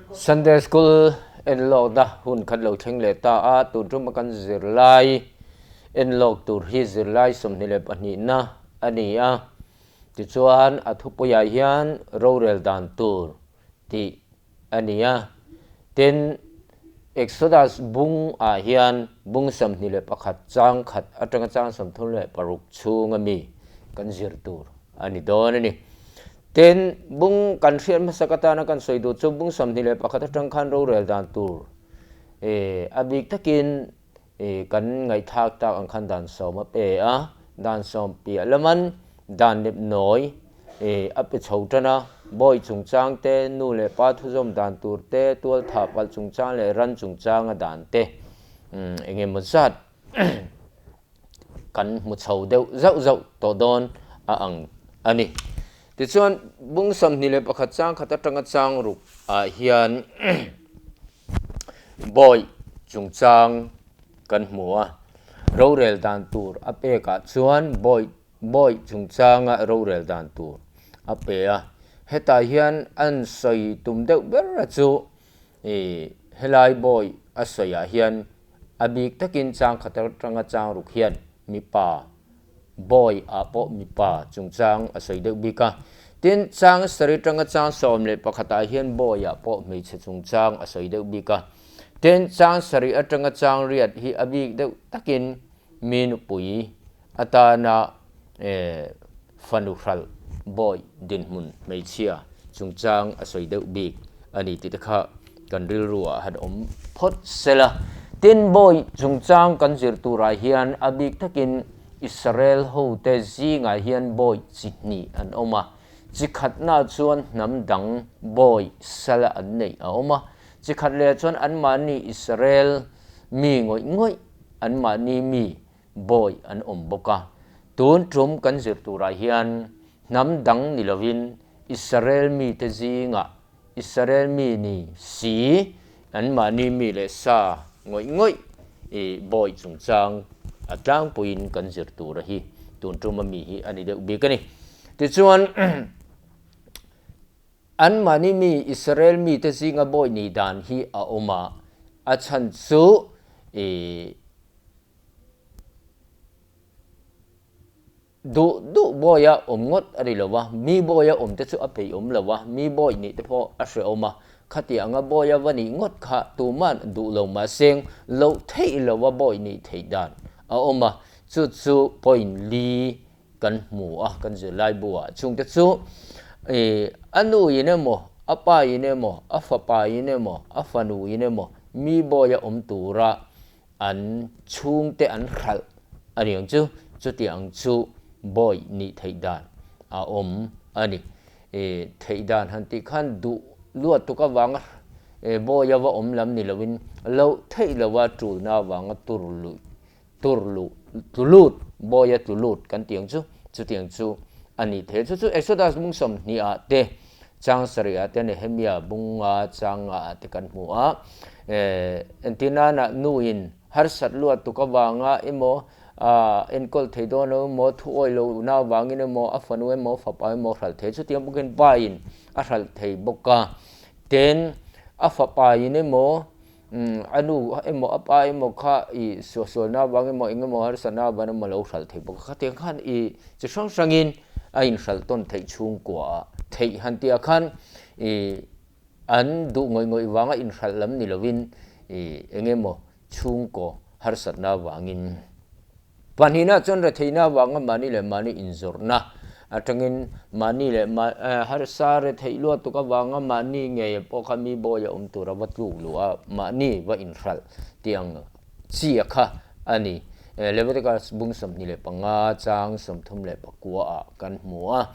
Sunday School enlawkna hun khat lo thleng leh ta a, tun tuma kan zirlai enlawk tur hi zirlai 22na a ni a. Tichuan a thupuiah hian rorel dan tur tih a ni a. Tin, Exodus bung ah hian bung 21 chang khat atanga chang 36 chhunga mi kan zir tur a ni dawn a ni. Tin, bung kan hriat hmasak atana kan sawi duh chu bung 21 atang khan rorel dan tur a bik takin kan ngaihthlak tak ang khan dan sawm a pe a, dan sawm piah laman dan nep nawi a pe chho tan a, bawi chungchang te, nu leh pa thuzawm dan tur te, tual thah palh chungchang leh ran chungchanga dan te eng emaw zat kan hmu chho deuh zauh zauh tawh dawn a ang a ni. Tichuan bung 21 chang khat atanga chang ruk ah hian Bawi chungchang kan hmu a, rorel dan tur a pekah chuan bawi bawi chungchanga rorel dan tur a pe a. Hetah hian an sawi tum deuh ber a chu ih helai bawi a sawiah hian a bik takin chang khat atanga chang ruk hian mipa Bawi ah pawh mipa chungchang a sawi deuh bik a. Tin, chang sarih tanga chang 11 ah hian bawi ah pawh hmeichhe chungchang a sawi deuh bik a. Tin, chang sarih atanga chang riat hi a bik deuh takin mi nupui atana fanu hralh bawi dinhmun hmeichhia chungchang a sawi deuh bik a ni tih te kha kan rilru ah han awm phawt sela. Tin, bawi chungchang kan zir turah hian a bik takin Israel hote zingah hian bawi chi hnih an awm a. Chi khatna chuan hnam dang bawi sala an neih a awm a. Chi khat leh chuan anmahni Israel mi ngawih ngawih, anmahni mi bawi an awm bawk a. Tun tum kan zir turah hian hnam dang ni lovin Israel mite zingah Israel mi ni si, anmahni mi leh sa ngawih ngawih i bawi chungchang a tlangpuiin kan zir tur a hi tun tuma mi hi a ni deuh bik a ni. Tichuan, anmahni mi Israel mite zinga bawi nih dan hi a awm a, a chhan chu i Duh duh bawia awm ngawt a ni lo va, mi bawia awm te chu a peih awm lo va, mi bawi nih te pawh a hrehawm a. Khati anga bawia va nih ngawt kha tuman duh lo mahseng loh theih lo va bawi nih theih dan a awm a, chu chu point li kan hmu a kan zirlai bu ah. Chungte chu a nu in emaw, a pa in emaw, a fapa in emaw, a fanu in emaw mi bawia awm tura an chhungte an hralh a ni ang chu, chutiang chu bawi nih theih dan a awm a ni. Theih dan han tih khan duh luat tuk avanga bawi a va awm lam ni loin loh theih lova tulna avanga tur luih tur luh tlu lut bawi a tlu lut kan tih ang chu, chutiang chu a ni thei. Chu chu Exodus bung 20 ah te chang sarih ah te Nehemia bunga changa ah te kan hmu a, entir nana nu in harsat luat tuk avanga emaw enkawl thei dawn lo emaw thu awih lo na avangin emaw a fanu emaw fapa emaw hralh thei chutiang bawkin pa in a hralh thei bawk a, tin a fapa in emaw a nu emaw a pa emaw kha i suahsualna avang emaw eng emaw harsatna avang emaw lo hralh thei bawk a, khatiang khan i chi hrang hrangin a inhralh tawn theih chhungkua ah theih han tihah khan i an duh ngawih ngawih vanga inhralh lam ni lovin i eng emaw chhungkaw harsatna avangin Pahnihna chuan retheihna avanga mahni leh mahni inzawrhna atangin mahni leh harsa retheih luat tuk avanga mahni ngei pawh kha mi bawi a awm tur a va tluk luh a, mahni va inhralh tih ang chi a kha a ni. Leviticus bung 25 chang 39 ah kan hmu a.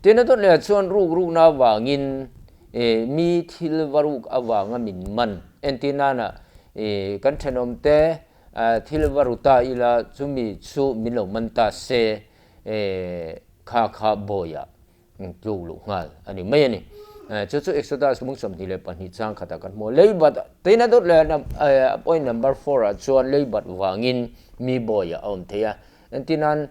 Tin a dawt leh chuan ruk rukna avangin mi thil va ruk avanga min man entir nana kan thenawmte Thil va ru ta ila chumi chu min lo man ta se kha kha bawiah tluk luh nghal a ni mai a ni. Chu chu Exodus mung 22 chang khatah kan hmu a. Leibat tina dawt leh point number 4 ah chuan leibat vangin mi bawiah a awm thei a. Engtinan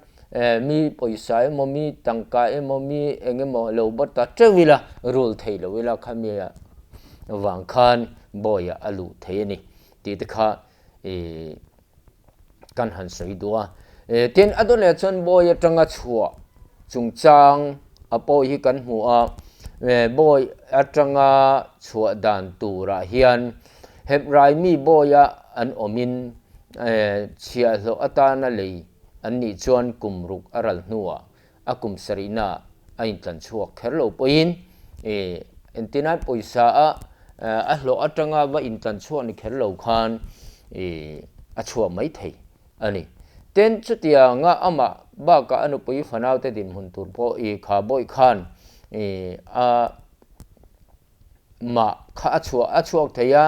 mi pawisa emaw mi tangka emaw mi eng emaw lo bat ta teuh ila rul thei lo ila khami vang khan bawiah a luh thei a ni tih te kha ih kan han sawi duh a. Tin, a dawn leh chuan bawi atanga chhuah chungchang a pawh hi kan hmu a, bawi atanga chhuah dan turah hian Hebrai mi bawia an awmin chhiahhlawh atana lei an nih chuan kum ruk a ral hnuah a kum sarihna a intlan chhuak kher lo pawhin entinai pawisa a a hlawh atanga va intlan chhuak ni kher lo khan a chhuah mai thei a ni. Tin, chutianga amah bakah a nupui fanaute dinhmun tur pawh i kha bawih khan a Mah kha a chhuah a chhuak thei a,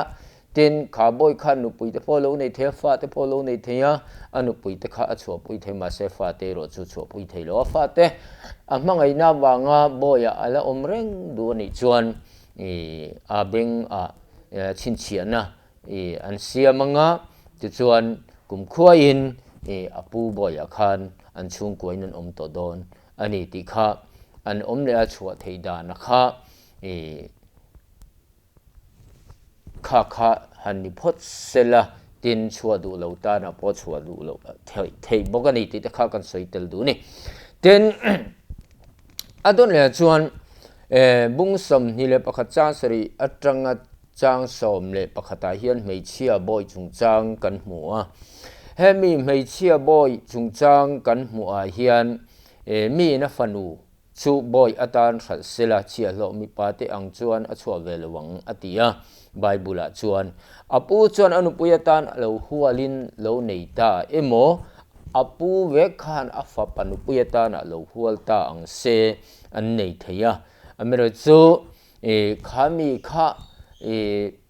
tin kha bawi kha nupui te pawh lo nei thei a, fa te pawh lo nei thei a, a nupui te kha a chhuahpui thei mahse fa te erawh chu chhuahpui thei lo a, fa te a hmangaihna avanga bawiah a la awm reng duh a nih chuan ih a beng ah chhinchhiahna ih an siam anga tichuan kumkhuain ih a pu bawiah khan an chhungkuain an awm tawh dawn a ni tih kha an awm leh a chhuah theih dan a kha I kha kha han ni phawt sela tin chhuah duh lo tanah pawh chhuah duh loh theih theih bawk a ni tih te kha kan sawi tel duh a ni. Tin, a dawn leh chuan bung 21 chang sarih atanga chang 11ah hian hmeichhia bawi chungchang kan hmu a. Hemi hmeichhia bawi chungchang kan hmuh ah hian miin a fanu Chu bawi atan hralh sela chhiahhlawh mipa te ang chuan a chhuah ve lo ang, a ti a. Bible-ah chuan, A pu chuan a nupui atan a lo hualin lo nei ta emaw, a pu vek khan a fapa nupui atan a lo hual ta ang se, an nei thei a. Amaherawhchu, kha mi kha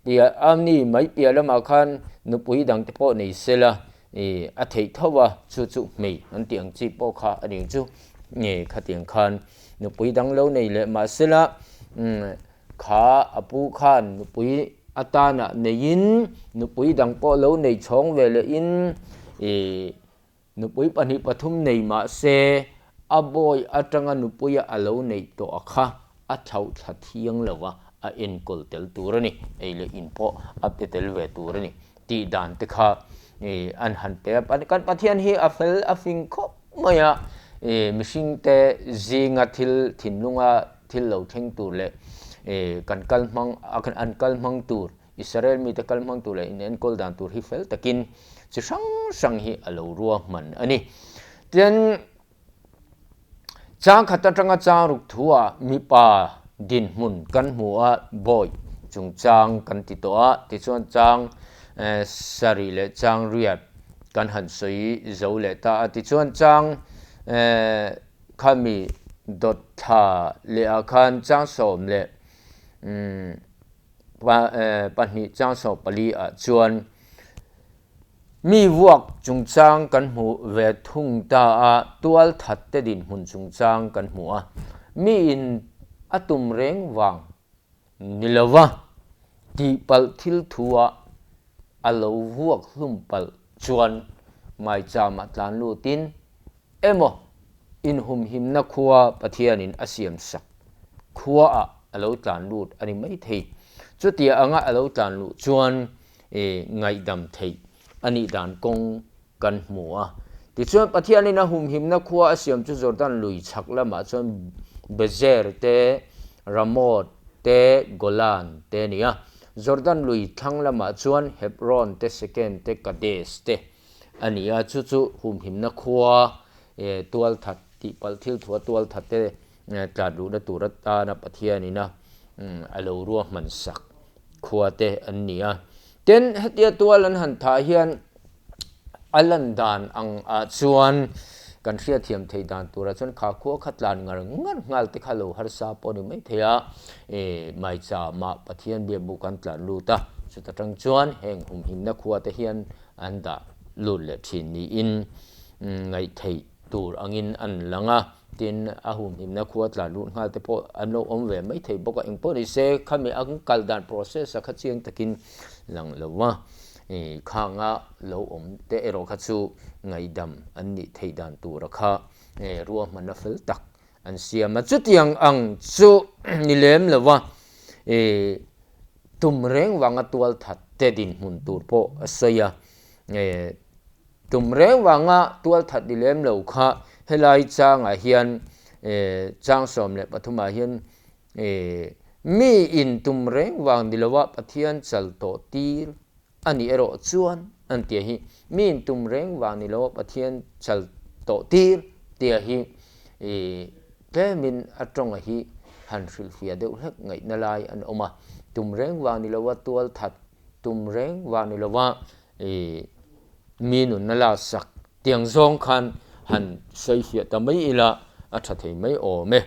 piah a ni mai piah lamah khan nupui dangte pawh nei sela, Ih a theih tho a, chu chu hmei an tih ang chi pawh kha a ning chu. Nge khatiang khan nupui dang lo nei leh mahsela umm kha a pu khan nupui atana neiin nupui dang pawh lo nei chhawng ve lehin ih nupui pahnih pathum nei mahse a bawi atanga nupuia a lo neih tawh a kha a thlauh thla thiang lo va, a enkawl tel tur a ni, ei leh in pawh a pe tel ve tur a ni. Tih dan te kha an han pe a, kan Pathian hi a fel a fing khawp mai a, mihring te zinga thil thinlunga thil lo thleng tur leh kan kal hmang an kal hmang tur Israel mite kal hmang tur leh in enkawl dan tur hi fel takin chi hrang hrang hi a lo ruahman a ni. Tin, Chang khat atanga chang ruk thuah mipa dinhmun kan hmu a, bawi chungchang kan ti tawh a, tichuan chang sarih leh chang riat kan han sawi zo leh ta a, tichuan chang khami dawt thla leh ah khan chang sawm leh pahnih chang 14 ah chuan Mi vuak chungchang kan hmu ve thung ta a, tual that te dinhmun chungchang kan hmu a. Mi in a tum reng vang ni lova tihpalh thil thu ah a lo vuak hlum palh chuan maicham ah tlan lutin emaw inhumhimna khua Pathianin a siam sak khua ah a lo tlan lut a ni maithei. Chutia anga a lo tlan luh chuan ngaihdam theih a nih dan kawng kan hmu a. Tichuan, Pathianin a humhimna khua a siam chu Jordan lui chhak lamah chuan Bezer te, Ramoth te, Golan te a ni a. Jordan lui thlang lamah chuan Hebron te, Sekem te, Kadesh te a ni a. Chu chu humhimna khua tualthat tihpalh thil thua tualthat te tlat luhna tur atana Pathianin a a lo ruahman sak khua te an ni a. Tin, hetia tual an han thah hian a lan dan ang ah chuan kan hriatthiam theih dan turah chuan kha khua kha tlan ngar ngar nghal te kha lo harsa pawh a ni mai thei a, maichama Pathian biakbu kan tlan lut a, chuta tang chuan heng humhimna khua te hian an dah lut leh thin niin ngaihtheih tur angin an lang a. Tin, a humhimna khua tlan lut nghal te pawh an lo awm ve mai thei bawk a, engpawh ni se khami an kal dan process a kha chiang takin lang lo va, ih khanga lo awm te erawh kha chu ngaihdam an nih theih dan tura kha ruahmanna fel tak an siam a, chutiang ang chu ni lem lo va, ih. Tum reng vanga tual that te dinhmun tur pawh a sawi a. Tum reng vanga tual that ni lem lo kha helai changah hian chang 13 ah hian mi in tum reng vang ni loa Pathian chal tawh tir a nih erawh chuan an tia hi mi in tum reng vang ni loa Pathian chal tawh tir tia hi Tlemin a tawnga hi han hrilhfiah deuh hlek ngaihna lai an awm a, tum reng vang ni lova tual that, tum reng vang ni lova ih mi nunna la sak tiang zawng khan han sawifiah ta mai ila a tha thei mai awm e.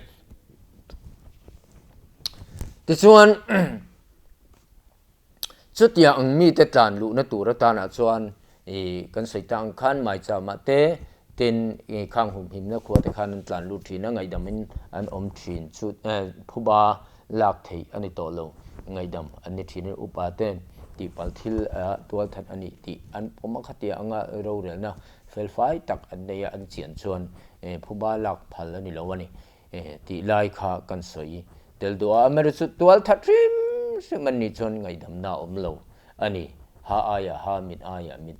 Tichuan Chutiang ang mite tlan luhna tur atanah chuan ih kan sawi tak ang khan Maichama te tin ih khang humhimna khua te khan an tlan lut thin a, ngaihdamin an awm thin chu phuba lak theih a ni tawh lo, ngaihdam an ni thin a, upa ten tihpalh thil a tual that a nih tih an pawm a, khatiang anga rorelna felfai tak an nei a, an chian chuan phuba lak phal a ni lo a ni. Tih lai kha kan sawi tel duh a, Ameri chu tual that hrim hrim an nih chuan ngaihdamna a awm lo a ni, ha aia ha, mit aia mit,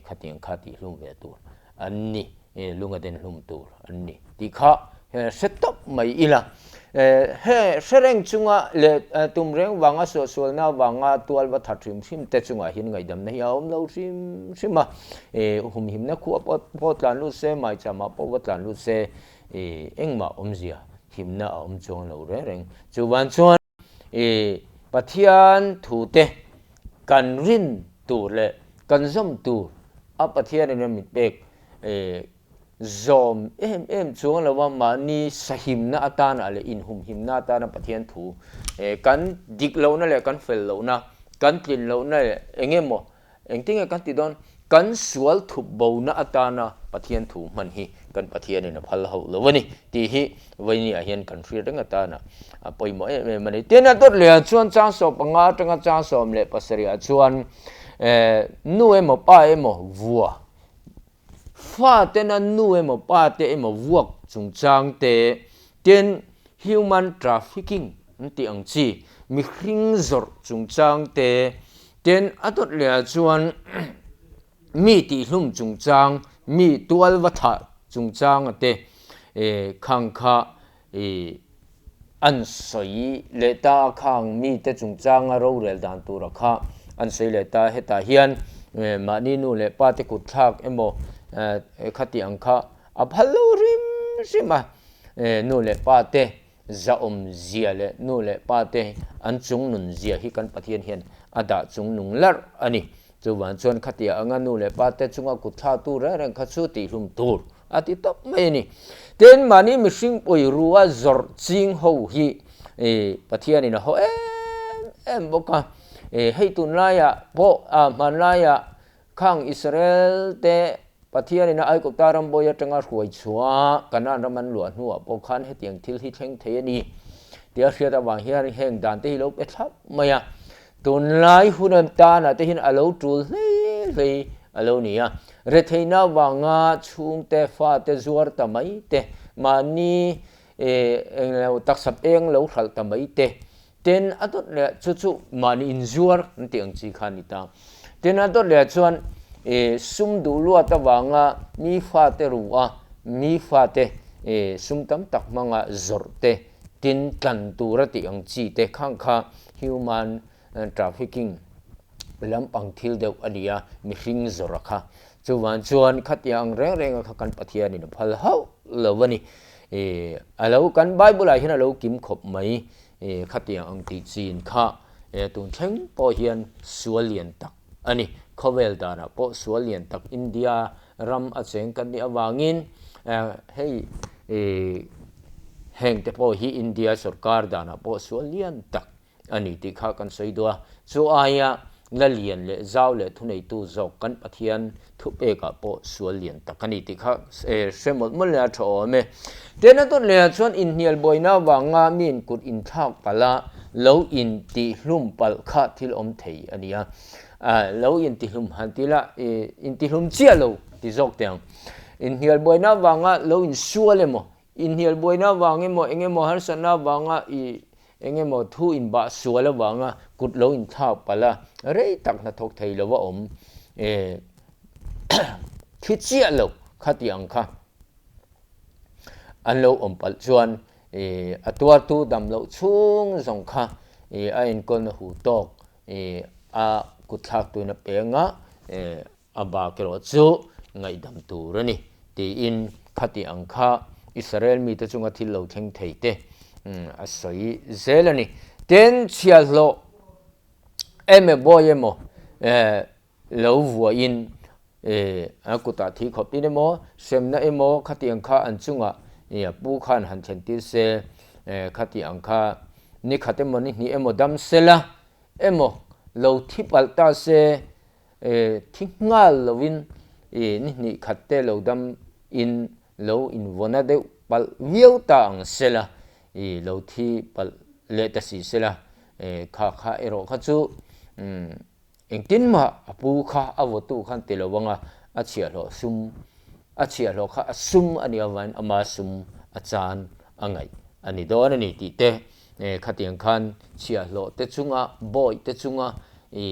khatiang kha tih hlum ve tur an ni, lunga den hlum tur an ni tih kha hre tawp mai ila. He hre reng chunga leh tum reng vanga suahsualna vanga tual va that hrim hrim te chungah hian ngaihdamna hi a awm lo hrim hrim a, humhimna khua pawh tlan lut se, maichama pawh va tlan lut se, I engmah awmzia himna a awm chuang lo reng reng. Chuvan chuan i Pathian thute kan rin tur leh kan zawm tur a Pathianin a mit pek i zawm em em chuang lo a, mahni sahimna atana leh inhumhimna atana Pathian thu kan dik lohna leh kan fel lohna, kan tlin lohna leh eng emaw Engtinge kan ti dawn? Kan sual thup bona atana Pathian thu hman hi kan Pathianin a phal hauh lo a ni tih hi vawinia hian kan hriat reng atana a pawimawh em em a ni. Tin, a dawt lehah chuan chang 15 atanga chang 17 ah chuan nu emaw pa emaw vua, Fatena nu emaw pa te emaw vuak chungchang te, tin human trafficking an tih ang chi mihring zawrh chungchang te, tin a dawt leh ah chuan mi tihhlum chungchang, mi tual va thah chungchang a te khang kha I an sawi leh ta a khang mite chungchanga rorel dan tura kha an sawi leh ta a, hetah hian mahni nu leh pa te kut thlak emaw khati ang kha a phal lo hrim hrim a, nu leh pa te zahawm zia leh nu leh pa te an chungnun zia hi kan Pathian hian a dah chungnung larh a ni. Chuvang chuan khatia anga nu leh pa te chunga kut thlatu reng reng kha chu tihhlum tur a ti tawp mai a ni. Tin, mahni mihring pawi rua zawrh ching ho hi Pathianin a haw em em bawk a. Hei tunlaiah pawh hmanlaiah khang Israel te Pathianin a Aigupta ram bawi atanga hruai chhuah Kanaan ram an luah hnuah pawh khan hetiang thil hi thleng thei a ni tih a hriat avang hian heng dan te hi lo pe thlap mai a. Tunlai hun atana te hian a lo tul hlei hlei a lo ni a, retheihna avanga chhungte fate zuar ta mai te, mahni englo taksa peng lo hralh ta mai te, tin a dawt leh chu chu mahni inzuar an tih ang chi kha a ni ta. Tin a dawt leh chuan sum duh luat avanga mi fate ru a, mi fate sum tam tak hmanga zawrh te, tin tlan tura tih ang chi te khang kha Human trafficking lampang thil deuh a ni a, mihring zawrh a kha. Chuvang chuan khatiang ang reng reng a kha kan Pathianin a phal hauh lo a ni. A lo kan Bible ah hian a lo kim khawp mai khatiang ang tih chin kha tun thleng pawh hian sual lian tak a ni. Khawvel danah pawh sual lian tak India ram a cheng kan nih avangin hei heng te pawh hi India sorkar danah pawh sual lian tak a ni tih kha kan sawi duh a. Chu aia la lian leh zau leh thuneitu zawk kan Pathian thupekah pawh sual lian tak a ni tih kha hre mawlh mawlh leh a tha awm e. Tin a dawt lehah chuan inhnial buaina avanga mi inkut inthlak palh a, lo intihlum palh kha thil awm thei a ni a. Lo intihlum han ti la, intihlum chiah lo ti zawk teh ang. Inhnial buaina avanga lo insual emaw, inhnial buaina avang emaw, eng emaw harsatna avanga i. Eng emaw thu inbah sual avanga kut lo inthlak palh a, rei tak hnathawk thei lo a awm thi chiah lo kha tih ang kha an lo awm palh chuan a tuartu dam loh chhung zawng kha a enkawlna hu tawk a kutthlak tuin a peng a. A bak erawh chu ngaihdam tur a ni, tiin khati ang kha Israel mite chunga thil lo thleng thei te a sawi zel a ni. Tin, chhiahhlawh emaw bawi emaw lo vuahin a kutah thi khawpin emaw hremna emaw khati ang kha an chungah pu khan han thlentir se, khati ang kha ni khat emaw ni hnih emaw dam sela emaw lo thi palh ta se, Thi nghal lovin i ni hnih khat te lo dam in lo invawna deuh palh viau ta ang sela, i lo thi palh leh ta si sela, kha kha erawh kha chu engtin mah a pu kha a vawtu khan ti lo anga a chhiahhlawh sum a chhiahhlawh kha a sum a nih avangin ama sum a chan a ngaih a ni dawn a ni tih te khatiang khan chhiahhlawh te chunga bawi te chunga i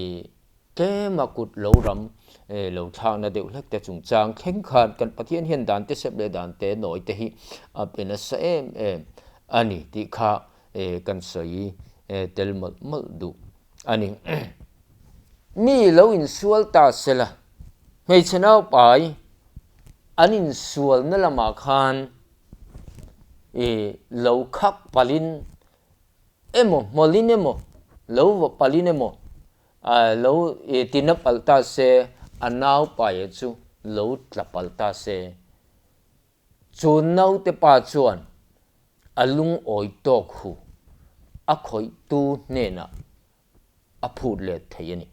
Tlema kut lo ram lo thlakna deuh hlek te chungchang thleng khan kan Pathian hian dan te sep leh dan te nawi te hi a pe nasa em em a ni tih kha kan sawi tel mawlh mawlh duh a ni. Mi lo insual ta sela, hmeichhe naupai an insualna lamah khan lo khak palhin emaw hmawlhin emaw lo vaw palhin emaw lo tina palh ta se, a nau paia chu lo tla palh ta se. Chu naute pa chuan a lungawi tawk hu a khawihtu hnenah a phut let thei a ni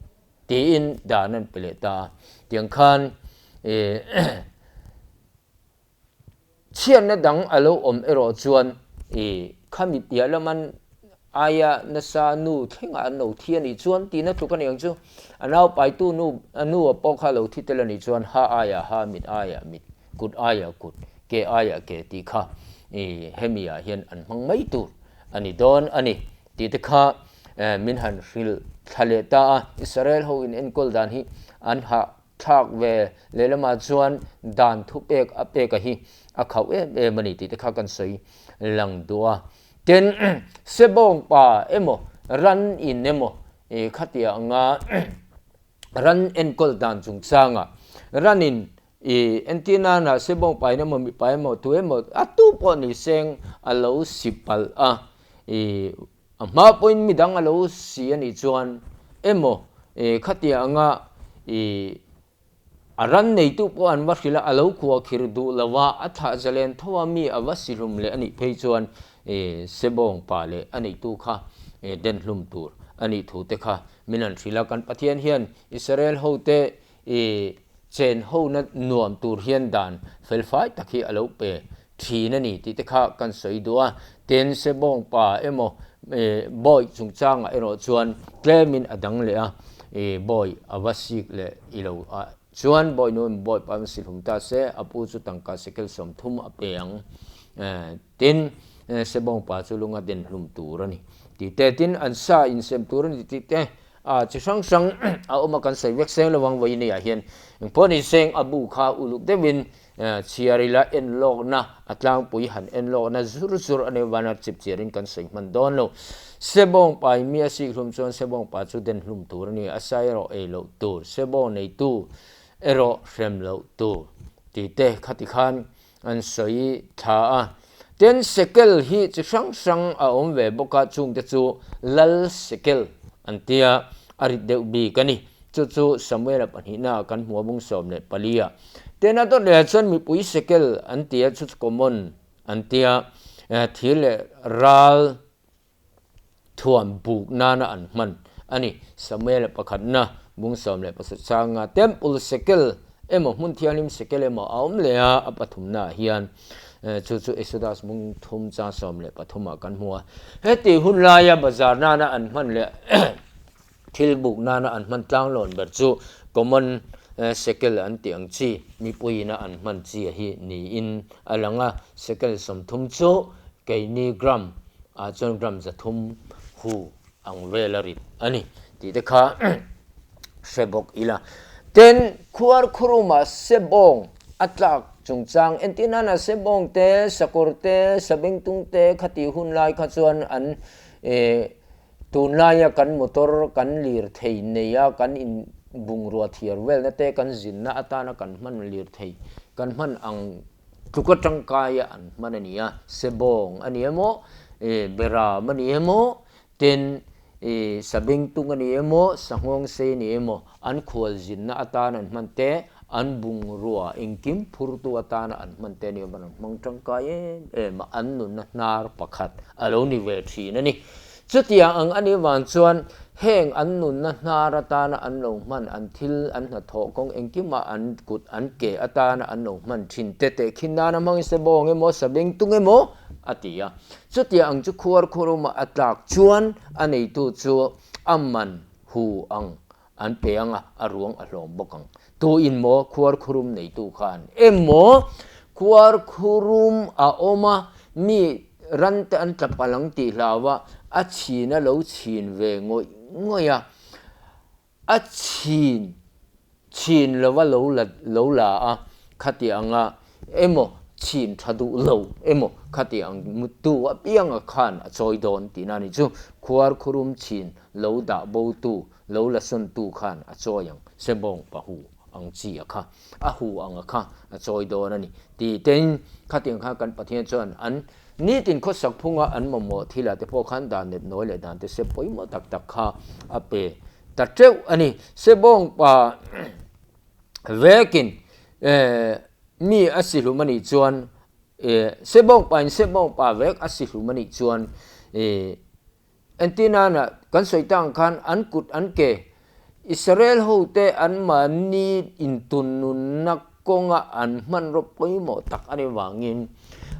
tiin dan an pe leh ta a. Tiang khan Chhiatna dang a lo awm erawh chuan i khami piah laman aia nasa nu thlengah an lo thi a nih chuan tihna tluk a ni ang chu. A naupaitu nu a nu a pawh kha a lo thi tel a nih chuan ha aiah ha, mit aiah mit, kut aiah kut, ke aiah ke tih kha i hemi ah hian an hmang mai tur a ni dawn a ni tih te kha min han hrilh thla leh ta a. Israel ho in enkawl dan hi an hah Thlak ve lehlamah chuan dan thupek a peka hi a khauh em em a ni tih te kha kan sawi lang duh a. Tin, sebawng pa emaw ran in emaw khatia anga ran enkawl dan chungchanga ran in i entir nana sebawng pa in emaw mipa emaw tu emaw a tu pawh ni seng a lo si palh a i A hma pawhin midang a lo si a nih chuan emaw khatia anga i a ran neitu pawh an va hrilh a, a lo khuah khir duh lo a, a thlah zalen tho a mi a va si hlum leh a nih phei chuan sebawng pa leh a neitu kha den hlum tur a nih thu te kha min han hrilh a. Kan Pathian hian Israel hote I chen hona nuam tur hian dan felfai tak hi a lo pe thin a ni tih te kha kan sawi duh a. Tin, Sebawng pa emaw bawi chungchangah erawh chuan tlemin a dang leh a, i bawi a va sik leh i lo ah chuan bawi nu emaw bawi pa emaw sihlum ta se a pu chu tangka sekel 30 a pe ang. Tin, Sebawng pa chu lunga den hlum tur a ni tih te, tin an sa insem tur a ni tih te, a chi hrang hrang a awm a kan sawi vek seng lo ang vawiin ah hian engpawh ni seng a bu kha uluk deuhin chhiar ila en lawkna a tlangpui han en lawkna zur zur a nih vana chip chiarin kan sawi hman dawn lo. Sebawng pa in mi a sik hlum chuan sebawng pa chu den hlum tur a ni, a sa erawh ei loh tur, sebawng neitu erawh hrem loh tur tih te khati khan an sawi thla a. Tin, sekel hi chi hrang hrang a awm ve bawk a, chungte chu lal sekel an tia, a rit deuh bik a ni. Chu chu Samuela pahnihna kan hmu a bung 14 ah. Tin, a dawt lehah chuan mipui sekel an tia, chu chu common an tia, thir leh ral thuam buk nana an hman a ni. Samuela pakhatna bung 17 changa temple sekel emaw hmun thianghlim sekel emaw a awm leh a, a pathumnaah hian chu chu Exodus bung thum chang 13 ah kan hmu a. Heti hun laia bazar nana an hman leh thil buk nana an hman tlanglawn ber chu common sekel an tih ang chi mipuiina an hman chi hi niin a lang a. Sekel 30 chu keini gram ah chuan gram 300. hu ang vel a rit a ni tih te kha hre bawk ila. Tin, khuarkhuruma sebawng a tlak chungchang entir nana sebawng te, sakawr te, sabengtung te khatih hun lai kha chuan an Tunlaia kan motor kan lirthei neia kan in bungrua thiar velna te kan zinna atana kan hman lirthei kan hman ang tluka tangkaia an hman a ni a, sebawng a ni emaw, beram a ni emaw, tin sabengtung a ni emaw, sanghawngsei a ni emaw, an khual zinna atana an hman te, an bungrua engkim phurtu atana an hman te a ni emaw an hmang tangkai em em a, an nunna hnar pakhat a lo ni ve thin a ni. Chutiang ang a nih vang chuan heng an nunna hnar atana an lo hman, an thil, an hnathawh kawng engkimah an kut, an ke atana an lo hman thin te teh khin nana hmangin sebawng emaw, sabeng tung emaw a ti a. Chutiang ang chu khuar khuaruma a tlak chuan a neitu chu a man hu ang an pe ang a, a ruang a hlawm bawk ang. Tu in maw khuar khurum neitu khan emaw khuar khurum a awm a, mi ran te an tla palh ang tih hlau a, a chhin a lo chhin ve ngawih ngawih a, a chhin chhin lova lo la lo la a, khati anga emaw chhin tha duh lo emaw khati ang muttu apianga khan a chawi dawn tihna a ni chu. Khuar khurum chhin lo dah botu Lo la sawntu khan a chawi ang, sebawng pa hu ang chi a kha, a hu ang a kha a chawi dawn a ni ti tein khatiang khan kan Pathian chuan an nitin khawsak phunga an mamawh thilah te pawh khan dan let nawi leh dan te se pawimawh tak tak kha a pe ta teuh a ni. Sebawng pa vekin mi a si hlum a nih chuan sebawng pa in sebawng pa vek a si hlum a nih chuan Entir nana kan sawi tak ang khan an kut an ke Israel hote anmahni intunnunna kawnga an hmanraw pawimawh tak a nih avangin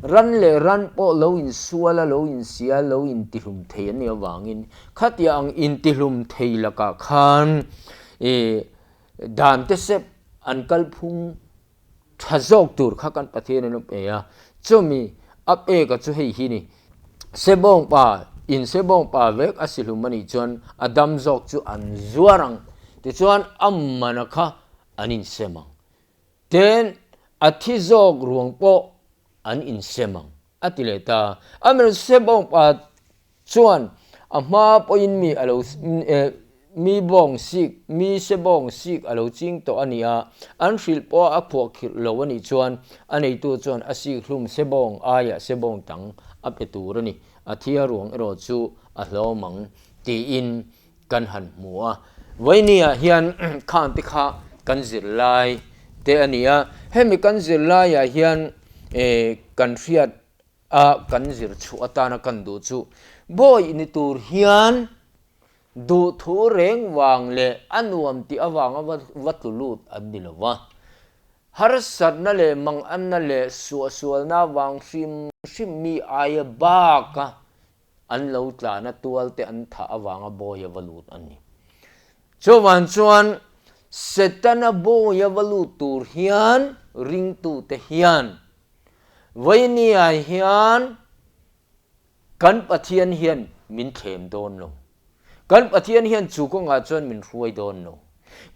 ran leh ran pawh lo insual a, lo insia, lo intihlum thei an nih avangin khatia ang intihlum thei lakah khan ih dan te sep an kalphung Tha zawk tur kha kan Pathian in a pe a, chumi a pek a chu hei hi ni, Sebawng pa in sebawng pa vek a si hlum a nih chuan a dam zawk chu an zuar ang, tichuan a mana kha an insem ang, ten a thi zawk ruang pawh an insem ang a ti leh ta. Amaherawhchu sebawng pa Chuan a hma pawhin mi a lo mi bawng sik, mi se bawng sik a lo ching tawh a ni a, an hrilh pawh a khuah khirh lo a nih chuan a neitu chuan a sik hlum se bawng aiah se bawng tang a pe tur a ni, a thia ruang erawh chu a hlawm ang tiin kan han hmu a. Vawinia hian khang te kha kan zirlai te a ni a, hemi kan zirlaiah hian kan hriat A kan zir chhuah atana kan duh chu bawi ni tur hian duhthu reng vang leh a nuam tih avanga va tlu lut an ni lo va. Harsatna leh manganna leh suahsualna vang hrim hrim mi aia baka an lo tlana tual te an thah avanga bawia va lut an ni. Chuvang chuan Setana bawia va lut tur hian ringtute hian Vawinia hian kan Pathian hian min thlem dawn lo. Kan Pathian hian chu kawngah chuan min hruai dawn lo.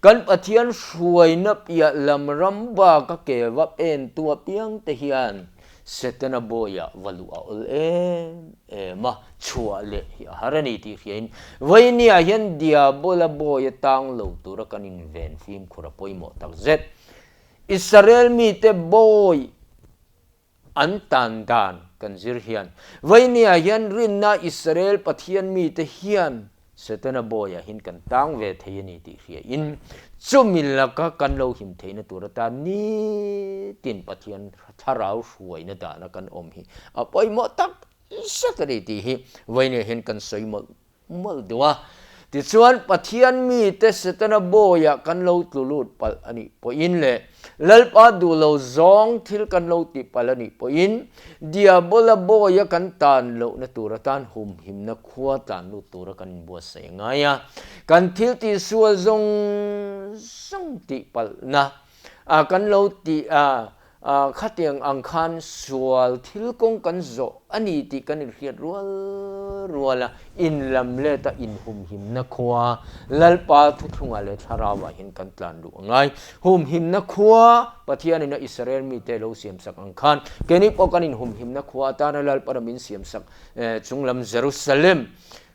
Kan Pathian hruaina piah lam ram baka ke va pen tu apiang te hian Setana bawiah va luh a awl em em a, chhuah leh hi a har a ni tih hriain Vawinia hian Diabola bawi a tang lo tura kan inven fimkhur a pawimawh takzet. Israel mite bawi an tan dan kan zir hian, Vawinia hian rinna Israel Pathian mite hian Setana bawiah hin kan tang ve thei a ni tih hriain, chumi laka kan lo him theihna tur atan nitin Pathian thlarau hruaina dana kan awm hi a pawimawh tak zet a ni tih hi Vawinia hian kan sawi mawlh mawlh duh a. Tichuan, Pathian mite Setana bawiah kan lo tlu lut palh a nih pawhin leh Lalpa duh lo zawng thil kan lo tih palh a nih pawhin Diabola bawia kan tan lohna tur atan humhimna khua tlan lut tura kan inbuatsaih a ngai a. Kan thil tihsual zawng zawng tih palhna a kan lo tih a. Khatiang ang khan sual thil kawng kan zawh a ni tih kan inhriat rual rual a, inlam leta inhumhimna khua Lalpa thuthlungah leh thlarauah hian kan tlan luh a ngai. Humhimna khua Pathianin a Israel mite lo siamsak ang khan keini pawh kan inhumhimna khua atana Lalpa ram in siamsak chunglam Jerusalem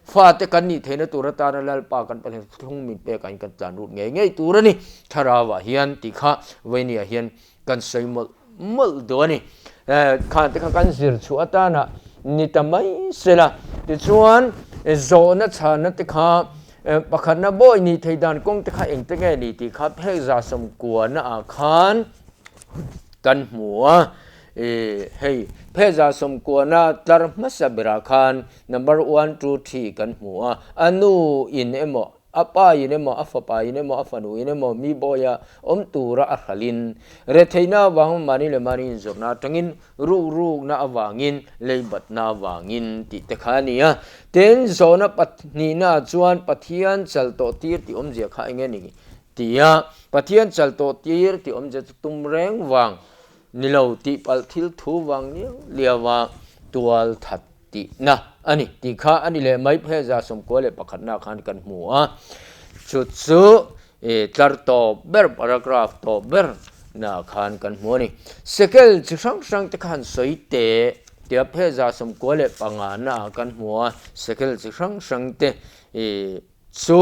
Fate kan nih theihna tur atana Lalpa kan Pathian thuthlung min pekah hian kan tlan rut ngei ngei tur a ni. Thlarauah hian tih kha Vawinia hian kan sawi mawlh mawlh duh a ni. Khan te kha kan zir chhuah atana ni ta mai sela. Tichuan zawhna chhanna te kha pakhatna bawi nih theih dan kawng te kha engte nge ni tih kha phek 190 ah khan kan hmu a. Hei phek 190 tlar hmasa berah khan Number one, two, three kan hmu a, a nu in emaw, a pa in emaw, a fapa in emaw, a fanu in emaw mi bawia awm tura a hralhin, retheihna avang mahni leh mahni inzawrhna atangin, rukrukna avangin, leibatna avangin tih te kha a ni a. Tin, zawhna pahnihna chuan Pathian chal tawh tir tih awmzia kha eng nge ni ti a, Pathian chal tawh tir tih awmzia chu tum reng vang ni lo tih palh thil thu vang liau liau a tual that tihna a ni tih kha a ni leh mai phei 91 na khan kan hmu a, chu chu tlar tawp ber paragraph tawp ber na khan kan hmu a ni. Sekel chi hrang hrang te khan sawi teh tia phei 95 na ah kan hmu a, sekel chi hrang hrang te chu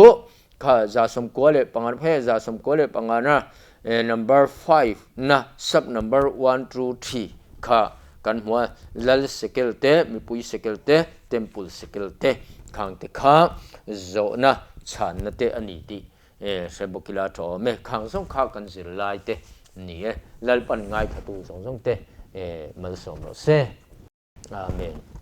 kha 95 phei 95 na number five na sub number one two three kha kan hmu a, lal sekel te, mipui sekel te, temple sekel te khang te kha zawhna chhanna te a ni tih hre bawk ila tha awm e, khang zawng kha kan zirlai te ni e, Lalpan ngaithla tu zawng zawng te malsawm rawh se. Amen.